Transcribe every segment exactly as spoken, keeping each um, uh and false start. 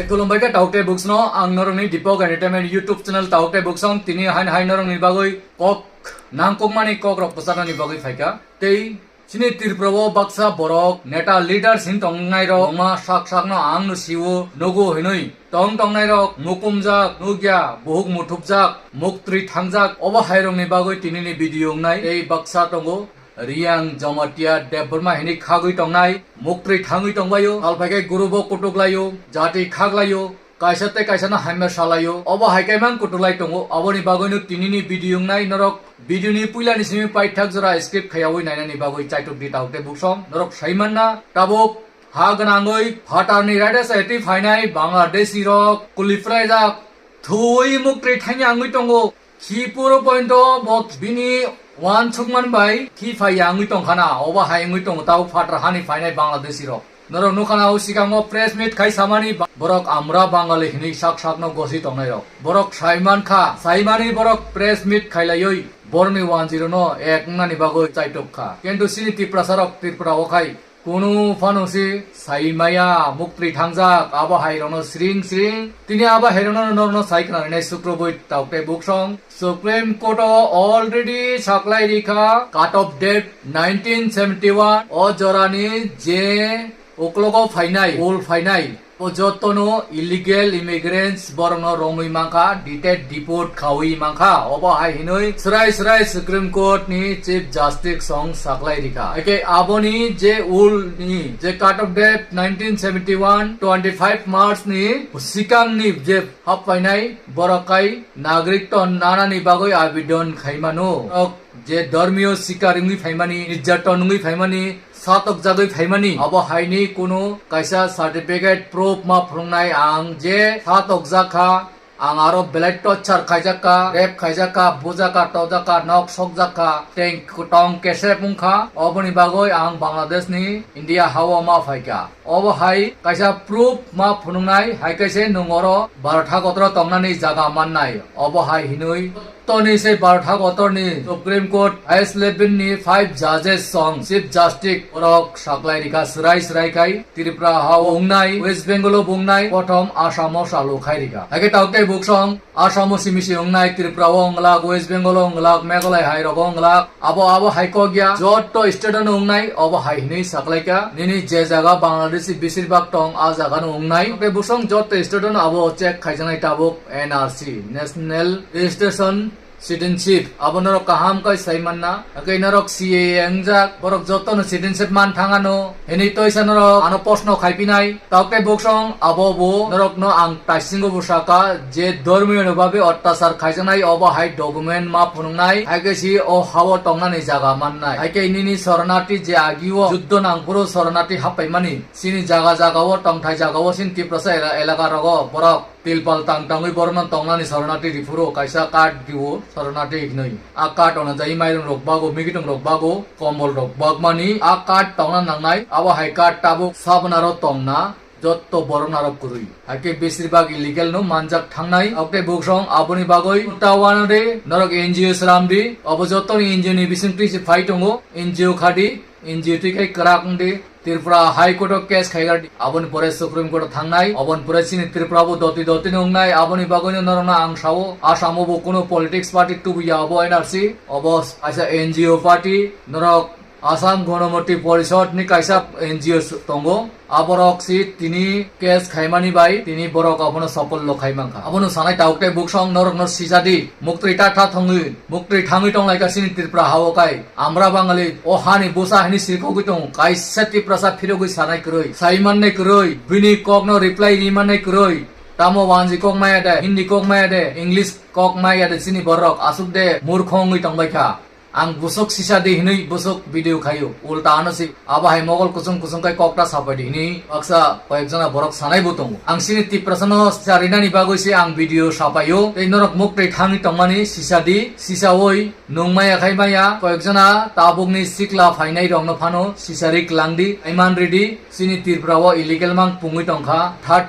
Khulumbai kha taukte buksno, ang norokni Deepak Entertainment YouTube channel taukte buksong tini hain hain norokni bagwi kok nangkukmani kok rok pwcharnani bagwi phaikha. Tei chini Tripura o baksa borok neta leaders hin tongnai rok ma sak sakno ang no siwo nogo hinui tong tongnai rok mukumjak nugya buhuk muthupjak muktri thangjak obo hai rokni bagwi tinini video wngnai tei baksa tongo Riang Jamatia Debbarma hinui khagwi tongnai, muktri thangwi tongbaio, salphaikhe gurubo kutuklaio, jati khaklaio, kaisa tei kaisano hamya salaio, obo hai khe mang kutuklai tongo, oboni bagwino tinini video wngnai norok video ni puilani simi paithak jora skip khayawi nainani bagwi chaitok di taukte buksong, norok saimanna, tabuk ha gwnangwi phatarni raida saiti phainai Bangladeshi rok, kuliprai jak, thuwi muktri thangya wngwi tongo. Khi puro point o bo bini uansukman bai khi phai ya wngwi tongkhana, obo hai wngwi tongo tabuk phatar hani phainai Bangladeshi rok. Norok nukhana o sikango press meet khai samani ba-, borok amra Bangali hinwi sak sakno gosi tongnai rok. Borok saiman kha, saimani borok press meet khailaioi borni uanjirono ek wngnani bagwi chaitok kha. Kintu chini Tiprasa rok Tripura o khai Kunu phano se sai maya, muktri thangjak, abo hai rokno sring sring. Tini abo hai rokno norokno sai khna rinai sukrubui taukte buksong. Supreme Court o already saklai rikha cut off date nineteen seventy one o jorani je uklogo phainai, ul phainai. O jotono illegal immigrants borokno romwi mankha, detain deport khawi mankha. Obo hai hinwi srai srai Supreme Court ni Chief Justice song saklai rikha. Eke aboni je ul ni je cut off date nineteen seventy one, twenty five March ni sikang ni je happainai borok kai nagrik ton nanani bagwi abidon khaimano. Ok, je dormiyo sikar wngwi phaimani, nirjaton wngwi phaimani, satokjagwi phaimani, abo haini kunu kaisa certificate proof ma phunuknai ang je satokjak kha, ang aro belai torture khaijak kha, rape khaijak kha, bujak kha, tojak kha, nok sokjak kha, tei tong kesep wngkha, oboni bagwi ang Bangladesh ni India ha o ma phaikha. Obo hai kaisa proof ma phunuknai, hai kaise nwng oro barotha kotoro tongnani jaga mannai, obo hai hinwi Toni se barotha kotorni Supreme Court highest level ni five judges song Chief Justice borok saklai rikha srai srai khai Tripura ha o wngnai, West Bengal o bo wngnai, kothom Assam o salu khai rikha. Haikhe taukte buksong Assam o simi se wngnai, Tripura o wnglak, West Bengal o wnglak, Meghalaya hai rogo wnglak, abo abo hai kok ya, jotto state o wngnai, obo hai hinwi saklaikha, nini je jaga Bangladeshi besir bhag tong, a jaga no wngnai. Taukte buksong jotto state o abo check khaijaknai tabuk. N R C, National Registration Citizenship, abo norok kaham khe sai manna. Hakhe norok C A A wngjak, borok jotono citizenship man thangano. Hini toisa norok ano post no khaipinai. Taukte buksong abo bo norokno ang taisingo bo saka je dormiyo no babe ottachar khaijaknai obo hai document ma phunuknai. Haikhe si o hao tongnani jaga mannai. Haikhe nini soronati je agio juddo nangphuru soronati happaimani. Sini jaga jaga o tongthai jaga o sin Tiprasa ela-, elaka rogo borok Tilpal tang tangwi borokno tongnani soronati riphuru kaisa card rio soronati hinwi. A card ono jai mairung rok bago, migitung rok bago, kombol rok bagmani a card tongna nangnai. Abo hai card tabuk sabonaro tongna jotto borok narok kwrwi. Haikhe besir bag illegal no manjak thangnai. Okte buksong aboni bagwi ta wanade norok N G O sramdi. Obo jottoni N G O ni bisingtwi se phai tongo. N G O khadi, N G O twi khai kwrak wngdi. Tripura High Court o case khaigar di. Aboni pore Supreme Court o thangnai. Aboni pore chini Tripura bo doti doti no wngnai. Aboni bagwi no norokno ang sao, Assam o bo kuno politics party tubuya obo N R C. Obo kaisa N G O party. Norok Assam Ganamukti Porishad ni kaisa N G O tongo. Aborok si tini case khaimani bai tini borok abono sopollo khai mankha. Abono sanai taukte buksong norokno sijadi. Muktri ta tha thangwi, muktri thangwi tonglaika chini Tripura hao kai. Amra Bangali o hani busa hini sirkogwi tongo. Kaisa Tiprasa phirogwi sanai kwrwi, sai mannai kwrwi, bini kokno reply ri mannai kwrwi. Tamo wanji kok maya de, Hindi kok maya de, English kok maya de chini borok. Asuk de murkho wngwi tongbai kha. Ang busuk sisa di hinui busuk video khaio. Ulta ano si abo hai mogol kusung kusung kai kokta sapai di hinui baksa koyek jona borok sanai bo tongo. Ang sini Tiprasa no sisa rinani bagwi se ang video sapaio. Tei norok muk tei thangwi tongmani sisa di, sisa oi nung maya khai maya koyek jona tabuk ni sikla phainai rok no phano sisa ri klang di. Aiman ridi sini Tripura o illegal mang pungwi tongkha. Third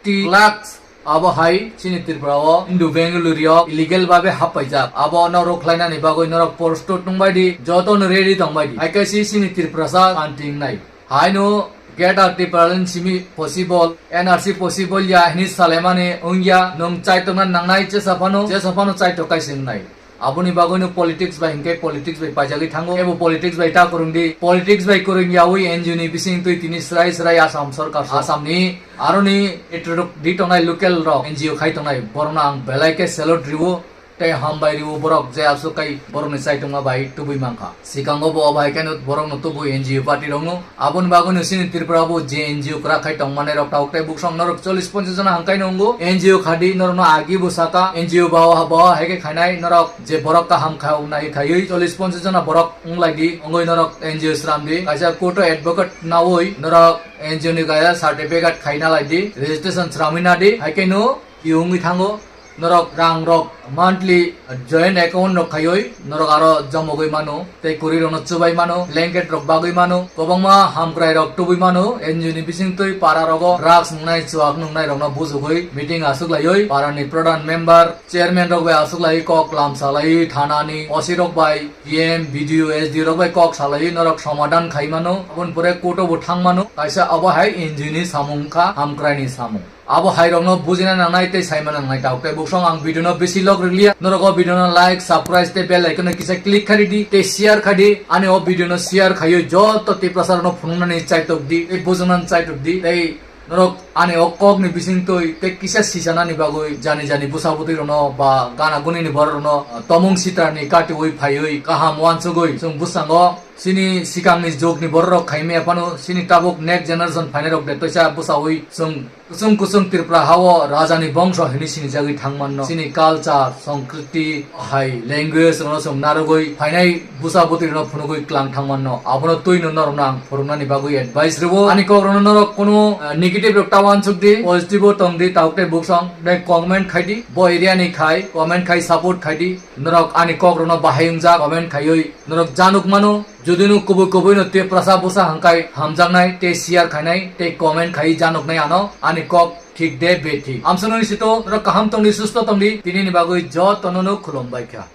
Ti lakhs abo hai chini Tripura o Hindu Bengali rok illegal babe happaijak. Abo no rwkhlainani bagwi norok prostut wngbai di, joto no ready tongbai di. Hai khe si chini Tripura sa kanti wngnai. Haino Greater Tipraland simi possible, N R C possible ya hini salemani wngya, nwng chaitokna nangnai jesa phano, jesa phano chaitok kaisa wngnai. Aboni bagwino politics bai hinkhe politics bai paijagwi thango. Ebo politics bai ta kwrwngdi, politics bai kwrwng yawi N G O ni bising twi tini srai srai Assam sorkar, Assam ni aroni introduce di tongnai local rok N G O khai tongnai, borokno ang belai khe salute riwo. Tei hambai riwo borok je aswk kai borokni chaitokma bai tubui mankha. Sikango bo obo hai kheno borokno tubui N G O party rokno. Aboni bagwino chini Tripura bo je N G O kwrak khai tongmani rok tabuk tei buksong norok chollish ponchash jona hangkai nungo. N G O khadi norokno agi bo saka, N G O bao bao hai khe khainai norok je borok kaham kha wngnai khaiwi chollish ponchash jona borok wnglaidi, wngwi norok N G O sramdi. Kaisa court o advocate nawi norok N G O ni kaisa certificate khaina laidi, registration sramwi nadi, hai kheno tiyungwi thango. Norok rang rok monthly joint account rok khaiwi norok aro jomogwi mano, tei kwrwi rokno chubai mano, blanket rok bagwi mano, kwbangma hamkrai rok tubui mano. N G O ni bising twi para rogo drugs nungnai, chuak nungnai rokno bujugwi meeting aswk laiwi para ni pradhan member, chairman rok bai aswk laiwi kok lam salaiwi thana ni O C rok bai, D M, B D O, S D O rok bai kok salaiwi norok somadhan khai mano. Aboni pore court o bo thang mano. Kaisa abo hai N G O ni samung kha, hamkrai ni samung. Abo hai rokno bujina nangnai tei saimana nangnai tabuk tei buksong ang video no bisi log rwliya. Norok o video no like, subscribe tei bell icon no kisa click khai di tei share khai di. Ani o video no share khaiwi joto Tiprasa rokno phunuknani chaitok di tei bujinani chaitok di. Tei norok ani o kok ni bising twi tei kisa sisanani bagwi jani jani bwsa bwtwi rokno ba gana guni ni borok rokno, ah, tomung sitra ni katiwi phaiwi kaham uansugwi chwng bwskango chini sikang ni jug ni borok rok khaimaya phano chini tabuk next generation phainai rok de toisa bwsawi chwng Kuchung kuchung Tripura hao raja ni bongso hinwi sinijagwi thangmanno. Chini culture, songkriti, hai language rokno chwng narwgwi phainai bwsa bwtwi rokno phunugwi klang thangmanno. Abono twino norokno ang phwrwngnani bagwi advice rwo. Ani kok rokno norok kunu, eh, negative rok ta uansuk di, positive o tong di, tabuk tei buksong de comment khai di. Bo area ni khai comment khai support khai di. Norok ani kok rokno bahai wngjak comment khaiwi norok januk mano. Jodi no kubui kubui no Tiprasa bwsa hangkai hamjaknai tei share khainai tei comment khai janoknai ano ani kok thik de bethik. Amsononi sito norok kaham tongdi, susto tongdi, tini ni bagwi jotono no khulumbai kha.